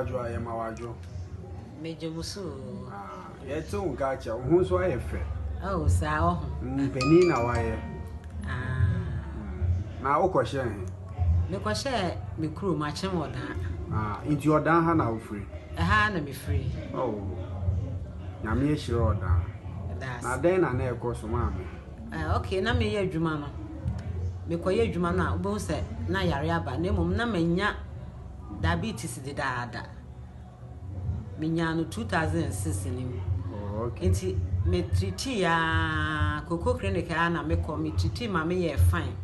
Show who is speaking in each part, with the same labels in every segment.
Speaker 1: Adwo a yɛma wadwo.
Speaker 2: Megye mo so oo.
Speaker 1: Ah, yɛte wo nka akyɛ, wo ho nso ayɛ fɛ.
Speaker 2: Oh, saa ɔho.
Speaker 1: Mpanin na wayɛ.
Speaker 2: Ah.
Speaker 1: Na wokɔhyɛɛ he?
Speaker 2: Mekɔhyɛɛ me kurom Akyem Ɔdaa.
Speaker 1: Ah, nti Ɔdaa ha na wofiri?
Speaker 2: Ɛha na mefiri.
Speaker 1: Oh, Nyame ahyira Ɔdaa.
Speaker 2: Ɛda ase.
Speaker 1: Na dɛn na na ɛkɔ so maame?
Speaker 2: Ah, okay, na meyɛ adwuma no. Mekɔyɛ adwuma no a, wobɛhu sɛ na yare aba. Na mmom na manya diabetes dedaada. Menyaa no 2006 no mu.
Speaker 1: Oh, okay.
Speaker 2: Nti me treatii aa, Cocoa Clinic aa na mekɔ, me treatii ma meyɛɛ fine.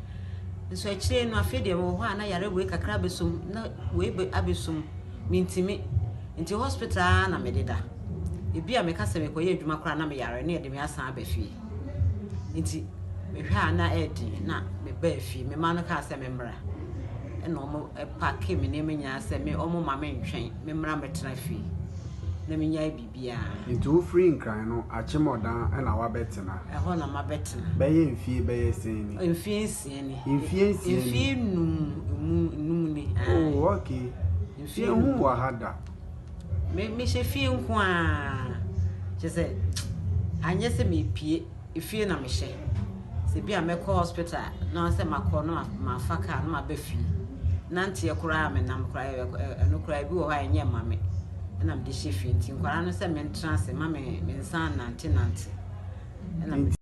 Speaker 2: Nso akyire no, afei deɛ mewɔ hɔ a na yare wei kakra abɛsom, na wei abɛsom, mentimi. Nti hospital aa na mededa. Ebi a meka sɛ mekɔyɛ adwuma koraa na meyare na yɛde me asan aba fie. Nti mehwɛ a na ɛɛden na mebaa fie. Me mma no kaa sɛ memmra. Ɛna wɔn paake me nneɛma nyinaa sɛ me wɔn ma mentwɛn memmra mmɛtena fie na menyae biribiara.
Speaker 1: Nti wofiri Nkran no, Akyemɔdan na wabɛtena?
Speaker 2: Ɛhɔ na mabɛtena.
Speaker 1: Bɛyɛ mfie bɛyɛ sɛn ni?
Speaker 2: Mfie 6 ni.
Speaker 1: Mfie 6 ni?
Speaker 2: Mfie 5 mu 5 ni.
Speaker 1: Oh, okay.
Speaker 2: Mfie
Speaker 1: Yɛnhu
Speaker 2: 5.
Speaker 1: wɔ ha da.
Speaker 2: Me mehyɛ fie nko ara. Kyerɛ sɛ anyɛ sɛ mepie, efie na mehyɛ. Sɛ bi a mɛkɔ hospital na sɛ makɔ na mafa car na maba fie. Nanteɛ koraa a menam koraa ɛno koraa ebi wɔ hɔ a ɛnyɛ mma me. Ɛna mede hyɛ fie nti nkwadaa no sɛ mentena ase ma me nsa nante nante. Ɛna
Speaker 1: Nti